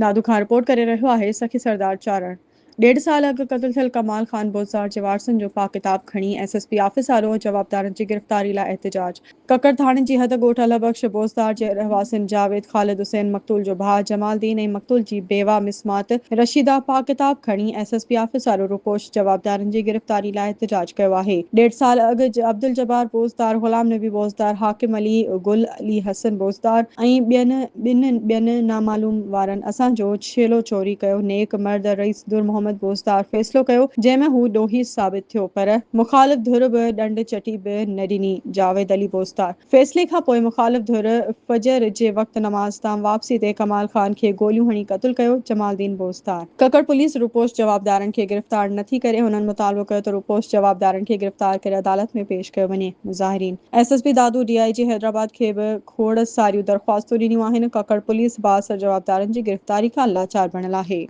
دادو کان رپورٽ ڪري رهيو آهي سخي سردار چارڻ. ڏيڍ سال اڳ قتل ٿيل ڪمال خان بوزدار جي وارثن جو پاڪ ڪتاب کڻي ايس ايس پي آفيس آڏو جوابدارن جي گرفتاري لاء احتجاج. ڪڪڙ ٿاڻي جي حد ڳوٺ الهه بخش بوزدار جي رهواسين جاويد خالد حسين مقتول جو ڀاء جمال دين ۽ مقتول جي بيوه مسمات رشيده پاڪ ڪتاب کڻي ايس ايس پي آفيس آڏو روپوش جوابدارن جي گرفتاري لاء احتجاج ڪيو آهي. ڏيڍ سال اڳ عبدالجبار بوزدار، غلام نبي بوزدار، حاڪم علي، گل علي حسن بوزدار ۽ ٻين ٻن ٻين نامعلوم وارن اسان جو ڇيلو چوري ڪيو نيڪ مرد رئيس در محمد بوزدار فيصلو ڪيو جنهن ۾ هو ڏوهي ثابت ٿيو پر مخالف ڌر به ڏنڊ چٽي به نه ڏني جاويد علي بوزدار فيصلي کان پوء مخالف ڌر فجر جي وقت نماز تان واپسي تي ڪمال خان کي گوليون هڻي قتل ڪيو جمال الدين بوزدار. ڪڪڙ پوليس روپوش جوابدارن کي گرفتار نٿي ڪري هنن مطالبو ڪيو ته روپوش جوابدارن کي گرفتار ڪري عدالت ۾ پيش ڪيو وڃي مظاهرين S S P Dadu D I G Hyderabad کي به کوڙ ساريون درخواستون ڏنيون آهن، ڪاڪڙ پوليس بااثر جوابدارن جي گرفتاري کان لاچار بڻيل آهي.